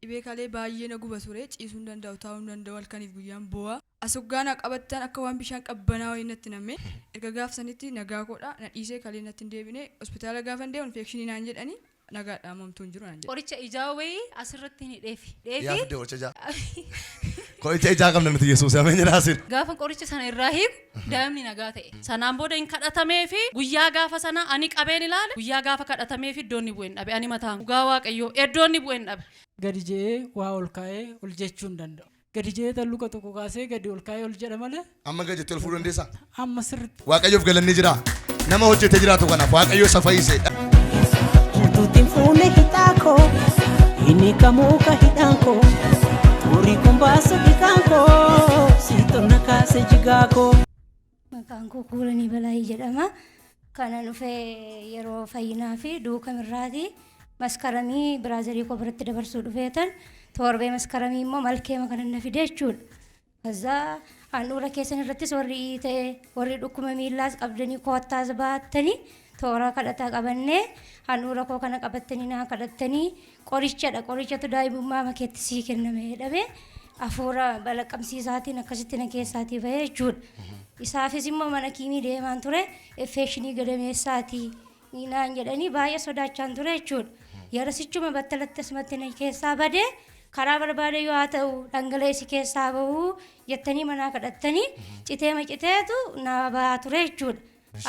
Dhibee kalee baay'ee na guba ture, ciisuu hin danda'u, taa'uu hin danda'u, halkaniif guyyaan boo'a. As hoggaa na qabattan akka waan bishaan qabbanaa wayii natti namme. Erga gaaf sanitti nagaa koodha, na dhiisee kalee natti hin deebine. Hospitaala gaafan deemu infekshinii naan jedhani, nagaadha amma homtuu hin jiru naan jedhan. Qoricha ijaa wayii asirratti hin hidheefi. Yaa Dheefi. fidde qoricha ijaa. Qoricha ijaa qabna nuti Yesuus ameen jedhaa sin. Gaafa qoricha sana irraa hiiku daa'imni nagaa ta'e. Sanaan booda hin kadhatameefi guyyaa gaafa sana ani qabeen ilaale guyyaa gaafa kadhatameefi iddoo inni bu'e hin dhabe ani mataan dhugaa waaqayyoo iddoo inni bu'e hin dhabe. Gadi je'ee waa ol kaa'ee ol jechuu hin danda'u. Gadi je'ee tan luka tokko kaasee gadi ol kaa'ee ol jedha malee. Amma gadi jettee ol fuudhuu dandeessaa? Amma sirriitti. Waaqayyoof galanni jira. Nama hojjetee jiraatu kanaaf Waaqayyo isa fayyise. Utuutiin fuune hixaa koo inni kamuu ka hidhaan koo xurii kun baasa dhiqaan koo siitoo na kaase jigaa koo. Maqaan koo Kuulanii Balaayii jedhama. Kanan dhufe yeroo fayyinaa fi duukamirraati. Maskaramii biraazarii koo biratti dabarsuu dhufeetan torbee maskaramii immoo malkeema kanan na fide jechuudha. Kazaa handhuura keessan irrattis warri ta'e warri dhukkuba miillaas qabdanii koottaas baattanii toora kadhataa qabannee handhuura koo kana qabattanii naa kadhattanii qorichadha qorichatu daa'imummaa makeetti sii kenname jedhame hafuura balaqqamsiisaatiin akkasitti na keessaatii bahee jechuudha. Isaafis immoo mana kiimii deemaan ture infekshinii gadameessaatii naan jedhanii baay'ee sodaachaan ture jechuudha. Yerosichuma battalatti asumatti na keessaa badee karaa barbaade yoo haa ta'u dhangala'ee si keessaa bahu jettanii manaa kadhattanii citeema citeetu na bahaa ture jechuudha.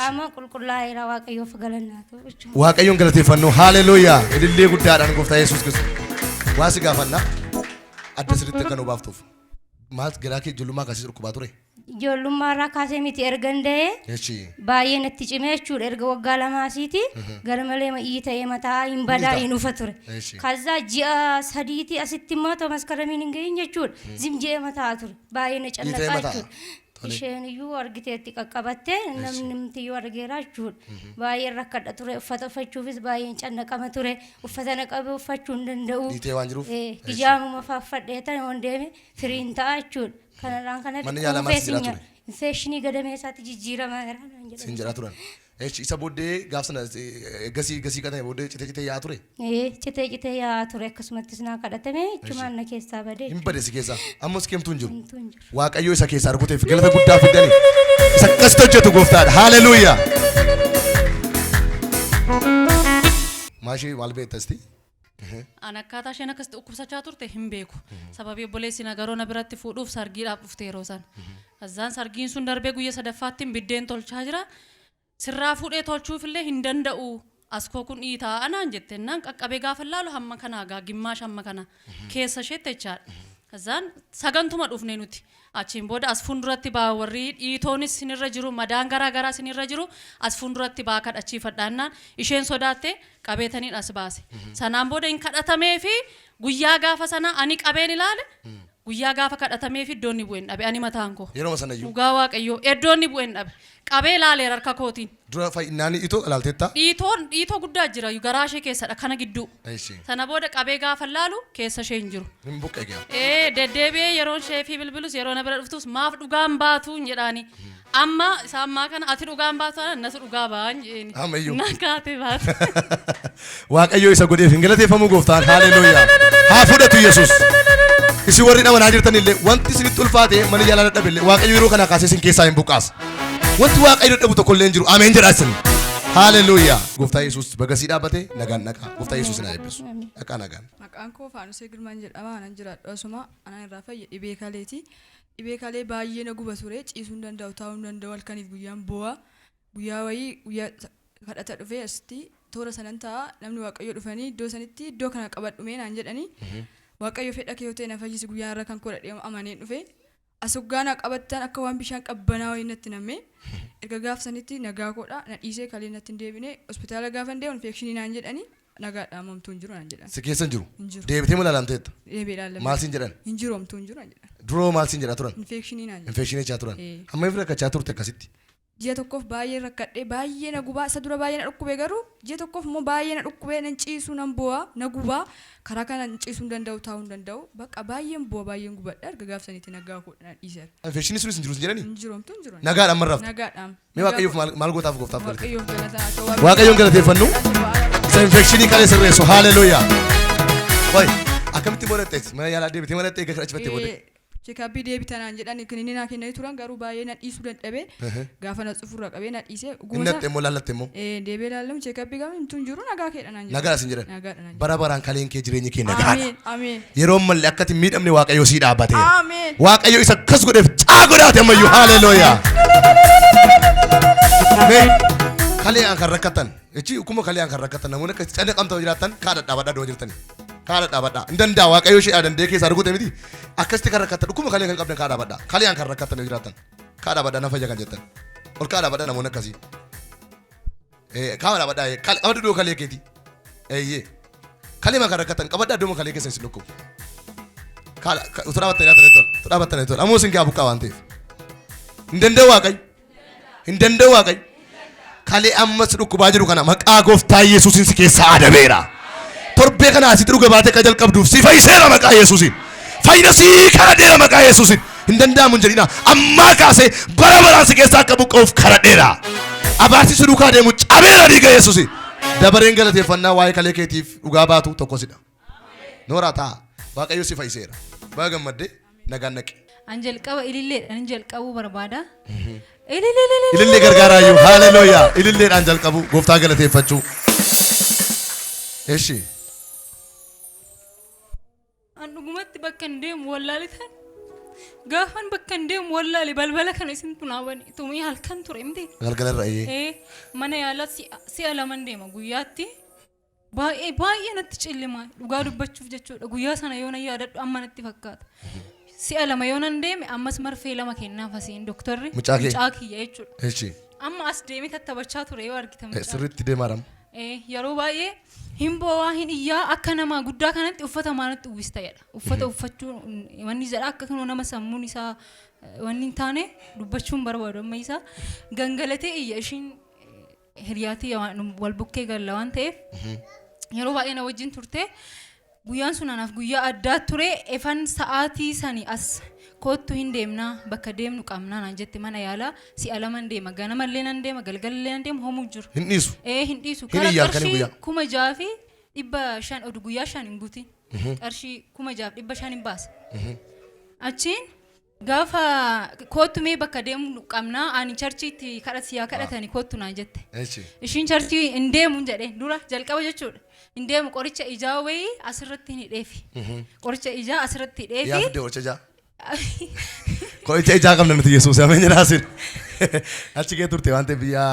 Amma qulqullaa'eera Waaqayyoof galannaa ta'u jechuudha. Waaqayyoon galateeffannu haaleluuyaa ilillee guddaadhaan gooftaa Yesuus Kiristoos. Waa si gaafanna adda sirriitti akka nu baaftuuf. Maal garaa kee ijoollummaa kaasee si dhukkubaa ture? Ijoollummaa irraa kaasee miti ergan da'ee Echi. baay'ee natti cimee jechuudha. Erga waggaa lamaa asiiti gara malee ma'ii ta'ee mataa hin badaa Ni ta'a. hin ufa ture. Echi. Kazaa ji'a sadiiti asitti immoo otoo maskaramiin hin gahin jechuudha. Zim je'ee mataa ture. Baay'ee na ta'ee cannaqaa mataa. jechuudha. Tole. Isheen iyyuu argiteetti qaqqabattee namni iyyuu argeera jechuudha. Baay'een rakkadha ture. Uffata uffachuufis baay'een cannaqama ture. Uffata na qabee uffachuu hin danda'u. Dhiitee waan jiruuf? Eh, Hijaabuma fa'aa uffadhee tan yoon deeme firiin ta'a jechuudha. Kanarraan kana Manni yaalaa maal si jedhaa ture? Infekshinii gadameessaatti jijjiiramaa jira naan jedhan. Siin jedhaa turan. Echi isa booddee gaaf sana gasii gasii qatame booddee citee citee yaa'aa ture. Ee, citee citee yaa'aa ture akkasumattis naa kadhatame ichumaan na keessaa badee Hin bade si keessaa. Ammas keemtuu hin jiru. Hamtuu hin jiru. Waaqayyo isa keessaa rukuteef galata guddaa fidanii. Isa akkasitti hojjetu gooftaadha. Haaleluuyaa. Maashii maal beektasti? An akkaataa isheen akkasitti dhukkubsachaa turte hin beeku. Sababii obboleessi nagaroo na biratti fuudhuuf sargiidhaaf dhufte yeroo sana. Kazzaan sargiin sun darbee guyya sadaffaatti biddeen tolchaa jira. Sirraa fuudhee tolchuuf illee hin danda'u. Askoo kun dhiitaa anaan jette naan qaqqabee gaafa laalu hamma kanaa gaa gimmaash hamma kana keessa isheetti jechaadha. Kazzaan sagantuma dhufne nuti. Achiin booda as fuulduratti baa warri dhiitoonis sinirra jiru madaan garaa garaa sinirra jiru as fuulduratti baa kadhachiifadha jennaan isheen sodaatte qabeetaniin as baase. Sanaan booda hin kadhatamee fi guyyaa gaafa sana ani qabeen ilaale guyyaa gaafa kadhatamee fi iddoo inni bu'e hin dhabe ani mataan koo. Yeroo sana iyyuu. Dhugaa Waaqayyoo iddoo inni bu'e hin dhabe. Qabee ilaaleera harka kootiin. Dura fayyinaan dhiitoo ilaalteetta? Dhiitoon dhiitoo guddaa jira garaa ishee keessadha kana gidduu. Eshi. Sana booda qabee gaafa laalu keessa ishee hin jiru. Hin buqqe egaa. Ee deddeebi'ee yeroon ishee fi bilbilus yeroo na bira dhuftus maaf dhugaan baatu hin jedhaani. Amma isa ammaa kana ati dhugaan baatu taanaan natu dhugaa ba'an jedheeni. Amma iyyuu. Na kaate baate. Waaqayyo isa godheef hin galateeffamu gooftaan. Haaleluuyaa. Haa fudhatu Yesuus. Isin warri dhamanaa jirtan illee wanti isinitti ulfaate mana yaalaa dadhabe illee Waaqayyo yeroo kanaa kaasee isin keessaa hin buqqaasa. Wanti Waaqayyo dadhabu tokko illee hin jiru. Ameen jedhaa isin. Haaleluuyaa. Gooftaa Yesuus bagasii dhaabbate nagaan dhaqaa. Gooftaa Yesuus na eebbisu. Dhaqaa nagaan. Maqaan koo Faanusee Girmaan jedhama. Anan jiraadhu asuma. Anan irraa fayye dhibee kaleeti. Dhibee kalee baay'ee na guba ture. Ciisuu hin danda'u, taa'uu hin danda'u, halkaniif guyyaan boo'a. Guyyaa wayii guyyaa kadhata dhufee asitti toora sanan taa'a. Namni Waaqayyo dhufanii iddoo sanitti iddoo kana qabadhu mee naan jedhanii. Waaqayyo fedha kee yoo ta'e na fayyisi guyyaa irra kan koo dhadhee amaneen dhufe. As hoggaa na qabattan akka waan bishaan qabbanaa wayii natti namme. Erga gaaf sanitti nagaa koodha. Na dhiisee kalee natti hin deebine. Hospitaala gaafan deemu infekshinii naan jedhanii nagaadha amma homtuu hin jiru naan jedhan. Si keessa hin jiru. Hin jiru. Deebitee moo ilaalamteetta? Deebi'ee ilaalame. Maal siin jedhan? Hin jiru homtuu hin jiru naan jedhan. Duroo maal siin jedhaa turan? Infekshinii naan jedhan. Infekshinii jechaa turan. Ee. Hamma ifni rakkachaa turte akkasitti. Ji'a tokkoof baay'ee rakkadhee baay'ee na gubaa isa dura baay'ee na dhukkube garuu ji'a tokkoof immoo baay'ee na dhukkubee nan ciisu nan bu'a na gubaa karaa kana ciisuu hin danda'u taa'uu hin danda'u bakka baay'een bu'a baay'een gubadha erga gaaf saniitti nagaa koo na dhiiseera. Infekshinii sunis hin jiru siin jedhanii? Hin jiru homtuu hin jiru. Nagaadhaan marraafte. Nagaadhaan. Mee Waaqayyoof maal maal gootaaf gooftaaf galate? Waaqayyoof galata haa ta'u. Waaqayyoon galateeffannu. Isa infekshinii kalee sirreessu. Haaleluuyaa. Qoy. Akkamitti moodhattees? Mana yaalaa deebitee mana eega kadhachifattee booda. Check-upii deebitanaan jedhan kiniinii naa kennanii turan, garuu baay'ee na dhiisuu dadhabee gaafa na cufurra qabee na dhiisee. Inni natte immoo laallatte immoo. Deebi'ee ilaallamu, check-upii gaafa himtuun jiru nagaa keedha naan jedhan. Nagaa sin jedhan. Nagaadha naan jedhan. Bara baraan kaleen kee, jireenyi kee nagaadha. Ameen, ameen. Yeroo ammallee akka ati hin miidhamne Waaqayyo sii dhaabbateera. Ameen. Waaqayyo isa akkas godheef caa godhaate ammayyuu, haleluuyaa. Mee kalee kan rakkatan jechi akkuma kalee kan rakkatan, namoonni akka cannaqamtaa jiraatan kaa dhadhaabadhaa doo jirtani. Kaa dhadhaabadhaa. Hin danda'a, Waaqayyo ishee danda'ee keessaa rukute miti. Akkasitti kan rakkatan, dhukkuba kalee kan qabdan kaa dhaabadhaa. Kalee kan rakkatan yoo jiraatan kaa dhaabadhaa, na fayya kan jettan. Ol kaa dhaabadhaa namoonni akkasii. Kaa dhaabadhaa, qabadhu doo kalee keeti. Eeyyee. Kalee kan rakkatan qabadhaa, iddoo kalee keessa isin dhukkubu. Utuu dhaabattanii tola, utuu dhaabattanii tola. Ammoo isin gaa buqqaa waan ta'eef. Hin danda'u Waaqayyo. Hin danda'u Waaqayyo. Kalee ammas dhukkubaa jiru kana maqaa gooftaa Yesuusiin si keessaa adabeera. Torbee kana asitti dhuga baatee akka jalqabduuf si fayyiseera maqaa Yesuusiin. Fayyina sii kadhadheera maqaa Yesuusiin. Hin danda'amu hin jedhina. Ammaa kaasee bara baraan si keessaa akka buqqa'uuf kadhadheera. Abaarsi si duukaa deemu cabeera dhiiga Yesuusiin. Dabareen galateeffannaa waa'ee kalee keetiif dhugaa baatu tokko sidha. Nooraa ta'a. Waaqayyo si fayyiseera. Baga gammaddee, nagaan naqi. An jalqaba ililleedhaan jalqabuu barbaada. Ilillee gargaaraayyuu, haleluuyaa, ililleedhaan jalqabu, gooftaa galateeffachuu. Eshi. An dhugumatti bakka hin deemu wallaalitan. Gaafan bakka hin deemu wallaale, balbala kana isintu naa bane, tumii halkan ture miti. Galgala irra, eeyyee. Ee, mana yaalaa si'a laman deema guyyaatti. Baay'ee baay'ee natti cillima dhugaa dubbachuuf jechuudha. Guyyaa sana yoo nan yaadadhu amma natti fakkaata. Si'a lama yoo nan deeme ammas marfee lama kennaaf asiin doktorri. Mucaa kee? Mucaa kiyya jechuudha. Eshi. Amma as deemee tattabachaa ture yoo argitan mucaa. Sirriitti deemaadhaam. Yeroo baay'ee hin boo'aa, hin iyyaa, akka nama guddaa kanatti uffata maalatti uwwista jedha. Uffata uffachuu wanni jedha, akka kunoo nama sammuun isaa wanni hin taane dubbachuun barbaadu amma isaa gangalatee iyya. Ishiin hiriyaatii wal bukkee galla waan ta'eef yeroo baay'ee na wajjin turte. Guyyaan sun anaaf guyyaa addaa ture. Efan sa'aatii sani as koottu, hin deemnaa, bakka deemnu qabnaa naan jette. Mana yaalaa si'a laman deema, ganamallee nan deema, galgalallee nan deema, homuu jiru. Hin dhiisu. Ee, hin dhiisu. Hin Kara iyya halkanii qarshii guyyaa. 6,500 odu guyyaa 5 hin guutin. Qarshii 6,500 hin baasa. Achiin gaafa koottu mee bakka deemnu qabnaa, ani churchiitti kadhati yaa kadhatani koottu naan jette. Eshi. Ishiin churchii hin deemu jedheen dura jalqaba jechuudha. Hin deemu, qoricha ijaa wayii asirratti hin hidheefi. Qoricha ijaa asirratti Yaa hidheefi. fidde qoricha ijaa. Qoricha ijaa qabna nuti, Yesuus ameen jedhaasin. Achi kee turte waan ta'eef biyya.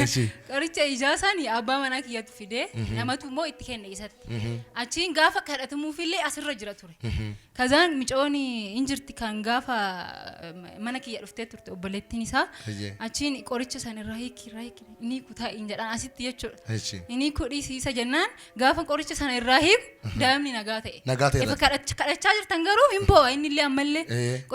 Eshi. Qoricha ijaa sani abbaa manaa kiyyatu fidee, namatu immoo itti kenne isatti. Achiin gaafa kadhatamuufillee asirra jira ture. Kazaan micoon hin jirti kan gaafa mana kiyya dhuftee turte, obboleettiin isaa. Achiin qoricha san irraa hiiki, irraa hiiki, inni kutaa hin jedhaan asitti jechuudha. Eshi. Inni kudhiisiisa jennaan gaafa qoricha sana irraa hiiku daa'imni nagaa ta'e. Nagaa ta'e Ifa irratti. Kadhachaa jirtan garuu hin boo'a inni illee ammallee.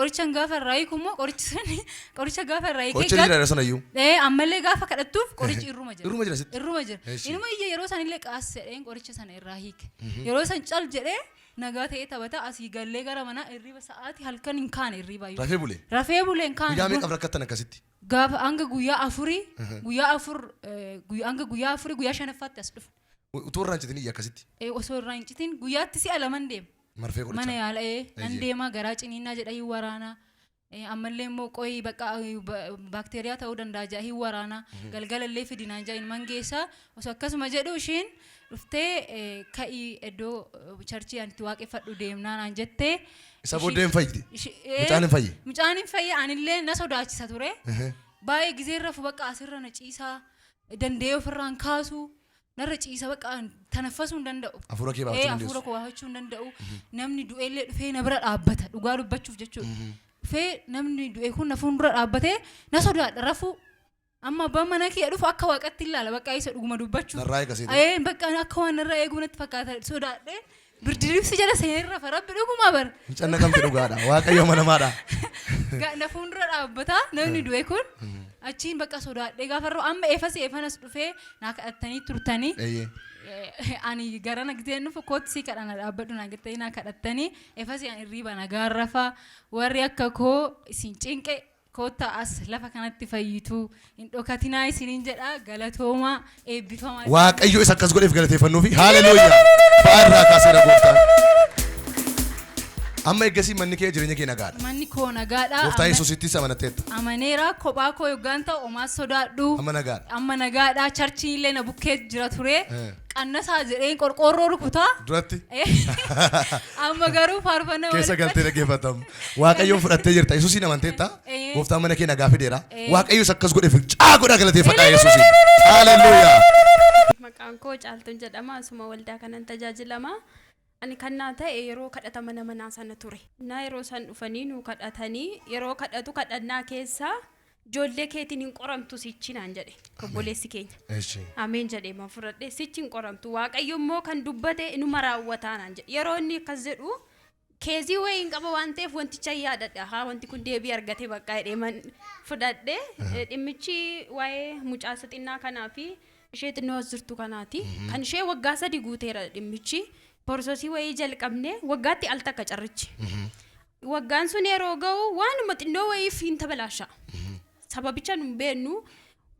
Qoricha gaafa irraa hiiku immoo qorichi sun qoricha gaafa irraa hiikee Qoricha jira sana iyyuu. Ee, ammallee gaafa kadhattuuf qorichi irruma jira. Irruma jira sitti. Irruma jira. Eshi. Inuma iyya yeroo san illee qaas jedheen qoricha sana irraa hiike. Yeroo san cal jedhee nagaa ta'ee taphata, asii gallee gara manaa irriba sa'aatii halkan hin kaane irriba iyyuu. Rafee bule. Rafee bulee hin kaane. Guyyaa meeqaaf rakkattan akkasitti? Gaafa hanga guyyaa afurii, guyyaa 4, hanga guyyaa afurii, guyyaa shanaffaatti as dhufe. Utuu irraa hin citin iyya akkasitti. Osoo irraa hin citin guyyaatti si'a laman deema. Marfee Mana qorichaa. yaala nan deema, garaa ciniinnaa jedha hin waraanaa. Ammallee immoo qoyi bakka baakteeriyaa ta'uu danda'a jedha hin waraanaa. Galgalallee fidinaan jedha ilman geessaa. Osoo akkasuma jedhu ishiin dhuftee, ka'ii iddoo churchii ani itti waaqeffadhu deemnaa naan jettee. Isa booddee hin fayyite. Mucaan Mucaan hin fayye. Mucaan hin fayye, anillee na sodaachisa ture. Baay'ee gizee rafu bakka asirra na ciisaa, danda'ee ofirraan kaasu, narra ciisa, bakka tanaffasuu hin danda'u. Hafuura kee baafachuu Ee, dandeessu. hafuura koo baafachuu hin danda'u. Namni du'ellee dhufee na bira dhaabbata dhugaa dubbachuuf jechuudha. Dhufee namni du'e kun na fuuldura dhaabbatee na sodaadha rafuu. Amma abbaan mana kiyya dhufu akka waaqatti ilaala bakka isa dhuguma dubbachuuf. Narraa eegasiiti. Ee, bakka akka waan narraa eeguu natti fakkaata, sodaadhee birdiribsi jala seenee rafa, rabbi dhugumaa bara. Mucaan naqamte dhugaadha. Waaqayyo amanamaadha. Na fuuldura dhaabbata namni du'e kun, achiin bakka sodaadhee gaafa ra'u amma efas efanas dhufee naa kadhattanii turtanii. Ani garana giseen dhufu kootti si kadhana dhaabbadhu naa jettanii naa kadhattanii, efas ani irriiba nagaan rafaa. Warri akka koo isin cinqe koottaa as lafa kanatti fayyitu, hin dhokatinaa isiniin jedha. Galatoomaa, eebbifamaa. Waaqayyo isa akkas godheef galateeffannuu fi, haleluuyaa. Ba'aa irraa kaaseera gooftaan. Amma eeggasii manni kee jireenya kee nagaadha. Manni koo nagaadha. Gooftaa Yesuusittis amanatteetta. Amaneera kophaa koo yoggaan ta'u homaa sodaadhu. Amma nagaadha. Amma nagaadha. Charchiin illee na bukkee jira ture. Eh. Qannasaa jedheen qorqoorroo rukutaa. Duratti Amma garuu faarfannaa keessa walitti- galtee dhaggeeffatamu. Waaqayyoon fudhattee jirta. Yesuusiin amanteetta. Eh. Gooftaan mana kee nagaa fideera. Eh. Waaqayyos akkas godheef caa godhaa galateeffadhaa Yesuusiin. Haleluuyaa. Maqaan koo Caaltuun jedhama. Asuma waldaa kanan tajaajilama. Ani kan naa ta'e yeroo kadhata mana manaa sana ture. Na yeroo san dhufanii nu kadhatanii yeroo kadhatu kadhannaa keessa ijoollee keetiin hin qoramtu sichi naan jedhe obboleessi keenya. Eshi. Ameen jedhee ma fudhadhe sichi hin qoramtu waaqayyo immoo kan dubbate inuma raawwataa naan jedhe. Yeroo inni akkas jedhu keezii wayii hin qaba waan ta'eef wanticha hin yaadadha. Haa wanti kun deebii argate bakka jedhee man fudhadhe. Dhimmichi waa'ee mucaa isa xinnaa kanaa fi ishee xinnoo as jirtu kanaati. Kan ishee waggaa 3 guuteera dhimmichi. Porsosii wayii jalqabne waggaatti al takka carrichi. Waggaan sun yeroo ga'u waanuma xinnoo wayiif hin tabalaasha. Sababicha nu hin beeknu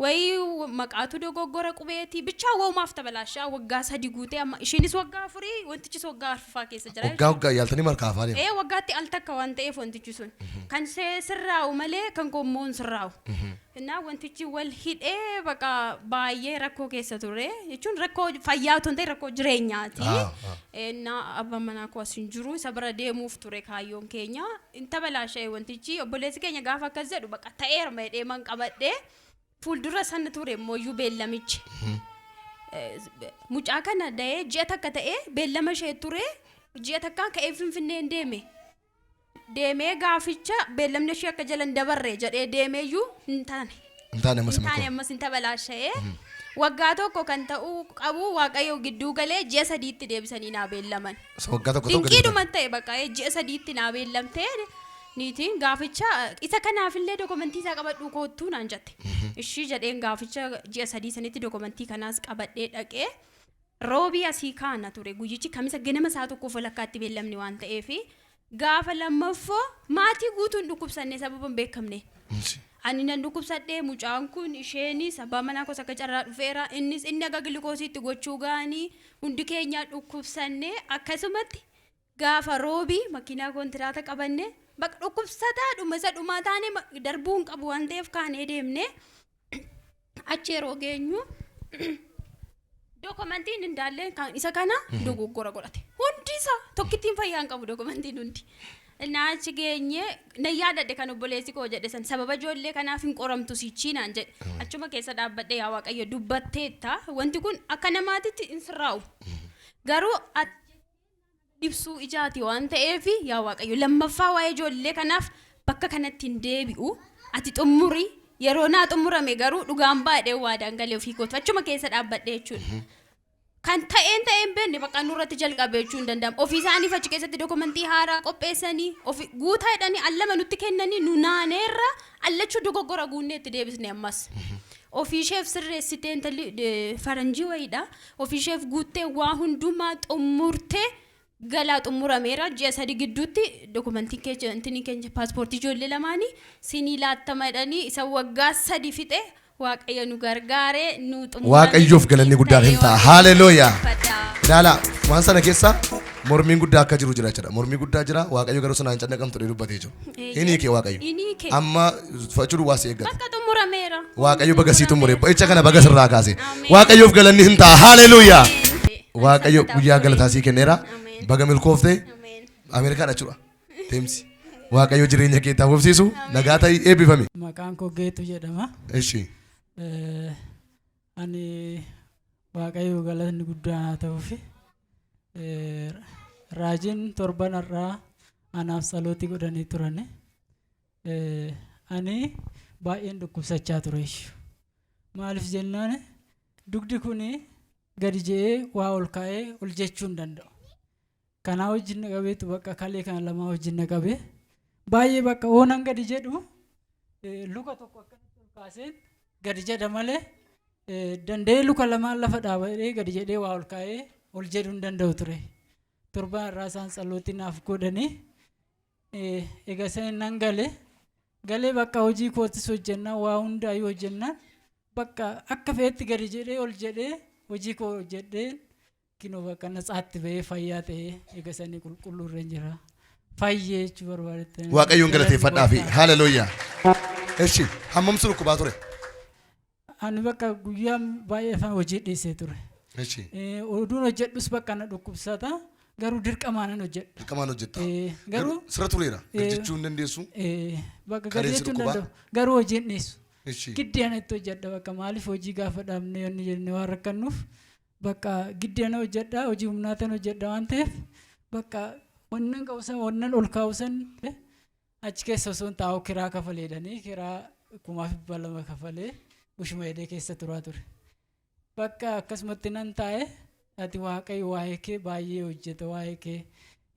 wayii maqaatu dogoggora qubeetii bichaa waumaaf tabalaasha waggaa 3 guutee amma isheenis waggaa 4 wantichis waggaa arfaffaa keessa jira. Waggaa waggaa yaaltanii markaa afaan Ee waggaatti al takka waan ta'eef wantichi sun kan see sirraa'u malee kan koo immoo hin sirraa'u. Innaa wantichi wal hidhee baqa baay'ee rakkoo keessa ture jechuun rakkoo fayyaa otoo hin ta'in rakkoo jireenyaati. Innaa abbaan manaa koo as hin jiru isa bira deemuuf ture kaayyoon keenya. In tabalaasha'e wantichi obboleessi keenya gaafa akkas jedhu baqa ta'eera jedhee man qabadhee fuuldura sana ture immoo beellamichi. Mucaa kana da'ee ji'a takka ta'ee beellama ishee ture ji'a takkaan ka'ee Finfinneen deeme. Deemee gaaficha beellamni ishee akka jala hin dabarre jedhee deemeeyyuu hin taane. Hin taane ammas Hin taane ammas hin tabalaasha'ee. Waggaa tokko kan ta'uu qabu Waaqayyo gidduu galee ji'a sadiitti deebisanii naa beellaman. Waggaa tokko tokko Dinqiidhuma ta'e bakka ji'a sadiitti naa beellamtee niitiin gaaficha isa kanaafillee dokumentii isaa qabadhuu koottuu naan jette. Ishii jedheen gaaficha ji'a sadii sanitti dokumentii kanaas qabadhee dhaqee roobii asii kaana ture guyyichi kamisa ganama isaa tokkoof walakkaatti beellamni waan ta'eef gaafa lammaffoo maatii guutuun dhukkubsanne sababa hin beekamne. Ani nan dhukkubsadhe mucaan kun isheenis abbaa manaa koos akka carraa dhufeera innis inni akka gilikoosiitti gochuu ga'anii hundi keenya dhukkubsanne akkasumatti gaafa roobii makiinaa kontiraata qabanne bakka dhukkubsataa dhuma isa dhumaa taane darbuu hin qabu waan ta'eef kaanee deemne achi yeroo geenyu Dokumentiin indaallee kan isa kana dogoggora godhate. Hundi isaa tokkittiin fayyaa hin qabu dokumentiin hundi. Innaa achi geenye nan yaadadhe kan obboleessi koo jedhe san sababa ijoollee kanaaf hin qoramtu sichii naan jedhe. Achuma keessa dhaabbadhe yaa Waaqayyo dubbatteetta wanti kun akka namaatitti hin sirraa'u. Garuu ati ibsuu ijaati waan ta'eef yaa Waaqayyo lammaffaa waa'ee ijoollee kanaaf bakka kanatti hin deebi'u ati xummuri yeroo naa xummurame garuu dhugaan baadhee waadaan galee ofii kootu achuma keessa dhaabbadhe jechuudha. Kan ta'een ta'een beekne bakka nurratti jalqabe jechuun hin danda'amu. Ofii isaaniif achi keessatti dokumentii haaraa qopheessanii ofi guutaa jedhanii allama nutti kennanii nu naaneerra allachuu dogoggora guunnee itti deebisne ammas. Ofii isheef sirreessitee intalli faranjii wayiidha. Ofii isheef guuttee waa hundumaa xummurtee galaa xummurameera. Ji'a 3 gidduutti dokumentiin keenya intini keenya paaspoortii ijoollee lamaanii sinii laattama jedhanii isa waggaa 3 fixe Waaqayyo nu gargaaree nu xumurame. Waaqayyoof galanni guddaan hin ta'a. Haalelooyaa. Ilaalaa waan sana keessa mormiin guddaa akka jiru jira jechuudha. Mormii guddaa jira. Waaqayyo garuu sanaan cannaqamtu jedhee dubbatee jiru. Hin hiike Waaqayyo. Hin hiike. Amma fudhachuu duwwaa si eeggata. Bakka xumurameera. Waaqayyo baga sii xumure. Ba'icha kana baga sirraa kaase. Ameen. Waaqayyoof galanni hin ta'a. Haaleluyyaa. Ameen. Waaqayyo guyyaa galataa sii kenneera. Ameen. Baga milkoofte. Ameen. Ameerikaadha jechuudha. Deemsi. Waaqayyo jireenya kee itti haa fufsiisu. Nagaa ta'i eebbifami. Maqaan koo Geetu jedhama. Ishi. Ani Waaqayyo galatni guddaan haa ta'uufi. Raajiin torban har'aa anaaf tsalootii godhanii turani. Ani baay'een dhukkubsachaa ture iyyuu. Maaliif jennaan dugdi kun gadi je'ee waa ol kaa'ee ol jechuu hin danda'u. Kanaa wajjin na qabeetu bakka kalee kana lamaa wajjin na qabee baay'ee bakka oonan gadi jedhu luka tokko akkanatti ol kaaseen gadi jedha malee danda'ee luka lamaan lafa dhaabadhee gadi jedhee waa ol kaa'ee ol jedhuu hin danda'u ture. Torbaan irraa isaan tsalootii naaf godhanii egaa isaan nan gale galee bakka hojii kootis hojjennaan waa hundaayyuu hojjennaan bakka akka fe'etti gadi jedhee ol jedhee hojii koo hojjedhee kinoo bakka natsaatti ba'ee fayyaa ta'ee eega sanii qulqulluu irra jira. Fayyee jechuu barbaadetti. Waaqayyoon galateeffadhaa fi haaleluyyaa. Eshi hammam si dhukkubaa ture? Ani bakka guyyaa baay'ee afaan hojii dhiisee ture. Eshi Oduun hojjedhus bakka na dhukkubsata, garuu dirqamaanan hojjedha. Dirqamaan hojjetta. Garuu Sirra tureera. Gad jechuu hin dandeessu. Bakka gad Kaleen si jechuu hin dhukkubaa? danda'u. Garuu hojii hin dhiisu. Eshi Giddeena itti hojjedha bakka, maaliif hojii gaafa dhaabne yoonni jenne waan rakkannuuf bakka giddeena hojjedha, hojii humnaatan hojjedha waan ta'eef bakka wannan qabu san, wannan ol kaa'u san achi keessa osoo hin taa'u kiraa kafaleedhanii kiraa 2,200 kafalee ushuma hidhee keessa turaa ture. Bakka akkasumatti nan taa'e, ati Waaqayyo waa'ee kee baay'ee hojjeta, waa'ee kee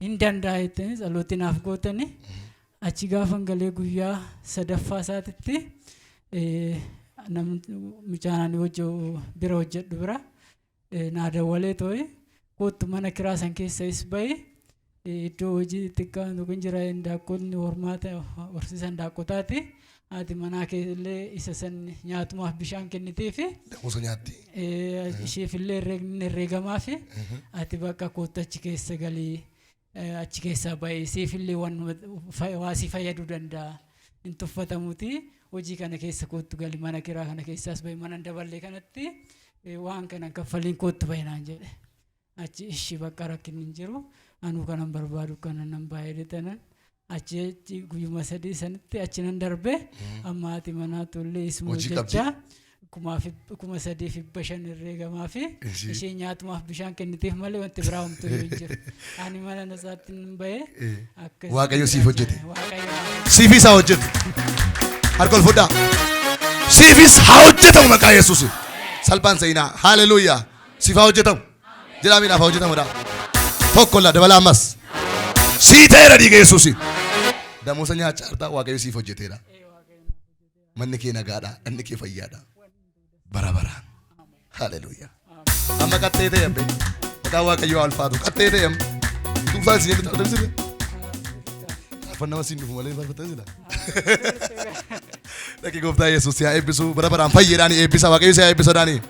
hin danda'a jettanii tsalooti naaf gootanii achi gaafan galee guyyaa sadaffaa isaatitti namni mucaan ani bira hojjedhu bira naa dawwalee too'e, "Kottu, mana kiraa san keessa is bahi, iddoo hojii xiqqaan tokko hin jira, hindaaqqoonni hormaata horsiisa hindaaqqotaati, haati manaa kee illee isa san nyaatumaaf bishaan kenniteefi Damuusa nyaatti. Isheef illee herreegni herreegamaa fi ati bakka kottu achi keessa galii, achi keessaa bahee siif illee waan waasii fayyaduu danda'a, hin tuffatamuuti, hojii kana keessa kottu gali, mana kiraa kana keessaas bahi, mana hin daballee kanatti waan kana kaffaliin kottu bahi" naan jedhe. Achi ishii bakka rakkinni hin jiru, anuu kanan barbaadu kana nan baay'ee tanan achi achi guyyuma 3 sanitti achi nan darbe. Amma haati manaa tollee isuma Hojii qabdi. hojjechaa 3,500 herreegamaa fi Ishii. ishee nyaatumaaf bishaan kenniteef malee wanti biraa homtuu hin jiru. Ani mana nasaatti hin bahee akkasitti. Waaqayyo siif hojjete. Waaqayyo naaf Siifis haa hojjetu. Harka ol fudhaa. Siifis haa hojjetamu maqaa Yesuusin. Salphaan seenaa. Haaleluyyaa. Siif haa hojjetamu. Jedhaa miidhaaf haa hojjetamudha. Tokko la dabalaa ammas. Sii ta'eera dhiiga Yesuusin. Damuusa nyaachaa jirta, Waaqayyo siif hojjeteera. Manni kee nagaadha. Dhanni kee fayyaadha. Bara baraan. Haaleluyyaa. Amma qaxxee ta'e ambe. Maqaan Waaqayyoo haa ulfaatu. Qaxxee ta'e amma. Tuufaan isin jedhu ta'u. Faarfannaa siin dhufu malee faarfattan sila. Dhaqi, gooftaa Yesuus haa eebbisu. Bara baraan fayyeedhaan eebbisa. Waaqayyo si haa eebbisu daanii.